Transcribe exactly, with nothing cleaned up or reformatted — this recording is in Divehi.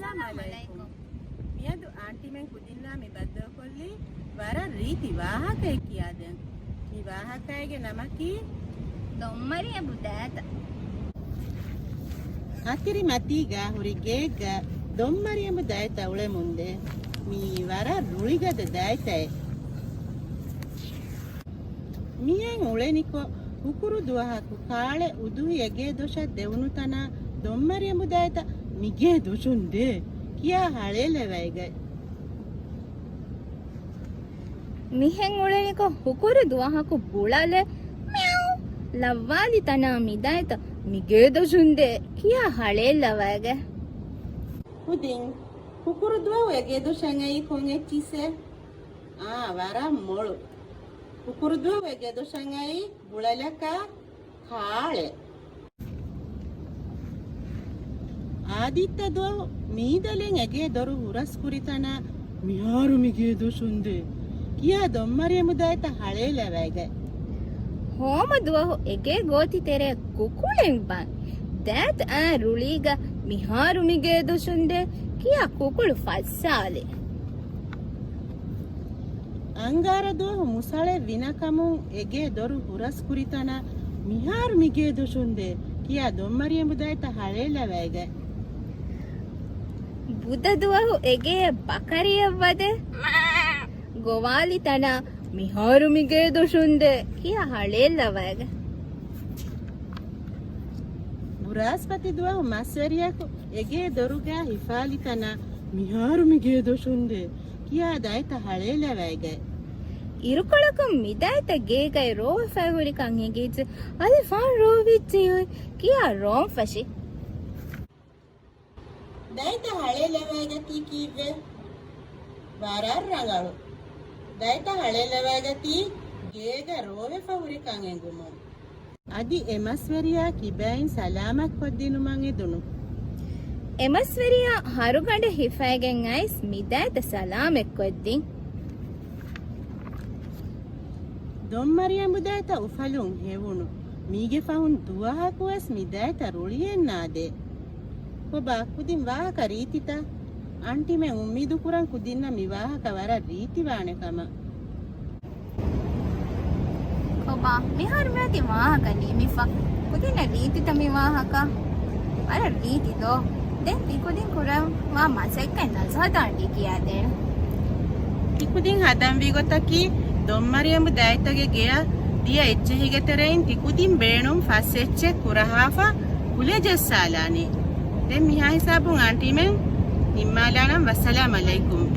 އައްސަލާމު ޢަލައިކުމް. މިއަދު އާންޓީމެން ކުދިންނާ މި ބައްދަލުކޮށްލީ ވަރަށް ރީތި ވާހަކައެއް ކިޔާދޭން. މި ވާހަކައިގެ ނަމަކީ ދޮންމަރިއަނބު ދައިތަ. އަތިރި މަތީގަ ހުރި ގެއެއްގަ ދޮންމަރިއަނބު ދައިތަ އުޅެމުންދޭ. މީ ވަރަށް ރުޅިގަދަ ދައިތައެއް. މިހެން އުޅެނިކޮށް، ހުކުރު ދުވަހަކު ކާޅެ އުދުހިޔަ ގޭ ދޮށަށް ދެވުނު ތަނާ ދޮންމަރިއަނބު ދައިތަ މިގޭ ދޮށުން ދޭ ކިޔާ ހަޅޭލަވައިގަތް. މިހެން އުޅެނިކޮށް، ހުކުރު ދުވަހަކު ބުޅަލެއް މިއައު ލައްވާލި ތަނާ މި ދައިތަ މިގޭ ދޮށުން ދޭ ކިޔާ ހަޅޭލަވައިގަތް. ކުދިން ހުކުރު ދުވަހު އެގޭ ދޮށަށް އައީ ކޮން އެއްޗިއްސެއް؟ އާ، ވަރަށް މޮޅު. ހުކުރު ދުވަހު އެގޭ ދޮށަށް އައީ ބުޅަލަކާ ކާޅެ. އާދިއްތަ ދުވަހު މީދަލެން އެގޭ ދޮރު ހުރަސްކުރި ތަނާ މިހާރު މިގޭ ދޮށުން ދޭ ކިޔާ ދޮންމަރިއަނބު ދައިތަ ހަޅޭލަވައިގަތް. ހޯމަ ދުވަހު އެގޭ ގޯތި ތެރެއަށް ކުކުޅެއް ބަން. ދައިތަ އާ ރުޅީގަ މިހާރު މިގޭ ދޮށުން ދޭ ކިޔާ ކުކުޅު ފައްސާލި. އަންގާރަ ދުވަހު މުސަޅެއް ވިނަކަމުން އެގޭ ދޮރު ހުރަސްކުރި ތަނާ މިހާރު މިގޭ ދޮށުން ދޭ ކިޔާ ދޮންމަރިއަނބު ދައިތަ ހަޅޭލަވައިގަތް. ބުދަ ދުވަހު އެގޭ ބަކަރިއެއް ވަދެ ގޮވާލި ތަނާ މިހާރު މިގޭ ދޮށުން ދޭ ކިޔާ ހަޅޭލަވައިގަތް. ބުރާސްފަތި ދުވަހު މަސްވެރިޔަކު އެގޭ ދޮރުގާ ހިފާލި ތަނާ މިހާރު މިގޭ ދޮށުން ދޭ ކިޔާ ދައިތަ ހަޅޭލަވައިގަތް. އިރުކޮޅަކުން މި ދައިތަ ގޭގައި ރޯވެފައި ހުރިކަން އެނގިއްޖެ އަލިފާން ރޯވިއްޖެ ކިޔާ ރޯންފަށި. ދައިތަ ހަޅޭލަވައިގަތީ ކީއްވެ؟ ވަރަށް ރަނގަޅު. ދައިތަ ހަޅޭލަވައިގަތީ ގޭގަ ރޯވެފަ ހުރިކަން އެނގުމުން. އަދި އެ މަސްވެރިޔާ ކިބައިން ސަލާމަތްކޮށްދިނުމަށް އެދުނު. އެ މަސްވެރިޔާ ހަރުގަނޑެއް ހިފައިގެން އައިސް މި ދައިތަ ސަލާމަތްކޮށްދިން. ދޮންމަރިއަނބު ދައިތަ އުފަލުން ހެވުނު. މީގެ ފަހުން ދުވަހަކުވެސް މި ދައިތަ ރުޅިއެއް ނާދޭ. ކޮބާ ކުދިން ވާހަކަ ރީތިތަ؟ އަންޓީމެން އުއްމީދު ކުރަން ކުދިންނަށް މި ވާހަކަ ވަރަށް ރީތިވާނެ ކަމަށް. ކޮބާ، މިހާރު މިއޮތީ ވާހަކަ ނިމިފަ. ކުދިންނަށް ރީތިތަ މި ވާހަކަ؟ ވަރަށް ރީތި ދޯ. ދެން ތި ކުދިން ކުރަން ވާ މަސައްކަތް ނަޒްހަތު އަންޓީ ކިޔާދޭނެ. ތި ކުދިން ހަދަންވީ ގޮތަކީ، ދޮންމަރިއަނބު ދައިތަގެ ގެޔަށް ދިޔަ އެއްޗެހިގެ ތެރެއިން ތި ކުދިން ބޭނުން ފަސް އެއްޗެއް ކުރަހާފަ ކުލަ ޖައްސާލާނީ. ދެން މިހާ ހިސާބުން އާންޓީމެން ނިންމާލާނަން. ވައްސަލާމް އަލައިކުމް.